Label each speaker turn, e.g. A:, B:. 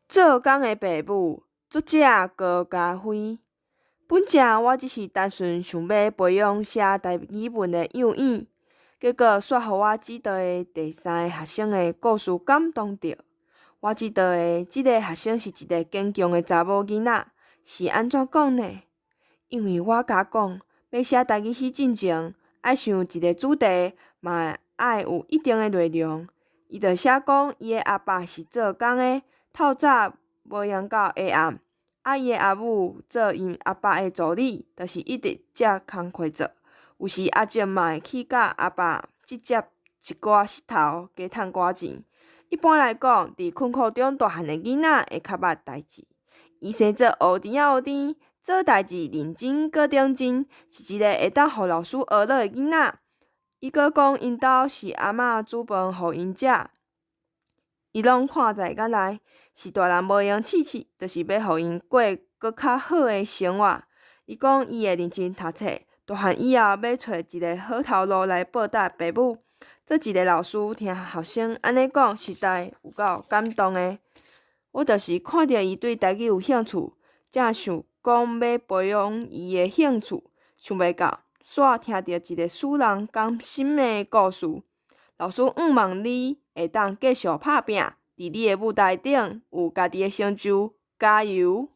A: 做工的爸母，作者高嘉輝。本正我只是單純想欲培養寫台語文的樣意，結果煞予我指導的第三个學生的故事感動著。我指導的這个學生是一个堅強的查某囡仔，是按怎講呢？因為我共講，欲寫台語詩進前，愛想一个主題，嘛愛有一定的內容。伊就寫講，伊的阿爸是做工的，透早無閒到下暗，啊，伊的阿母做𪜶阿爸的助理，就是一直接工課做。有時阿叔嘛會去佮阿爸折接一寡石頭，加趁寡錢。一般來講，佇困苦中大漢的囡仔會較捌代誌。伊生做烏甜仔烏甜，做代誌認真閣認真，是一个會當予老師學樂的囡仔。伊閣講，𪜶兜是阿嬤煮飯予𪜶食，伊攏看在眼內，是大人無閒試試，就是欲予𪜶過閣較好的生活。伊講，伊會認真讀冊，大漢以後欲揣一个好頭路來報答爸母。做一个老師，聽學生按呢講，實在有夠感動的。我就是看著伊對台語有興趣，才想講欲培養伊的興趣，想袂到，煞聽著一個使人甘心的故事。老師向望你會當繼續拍拚，佇你的舞台頂有家己的成就，加油！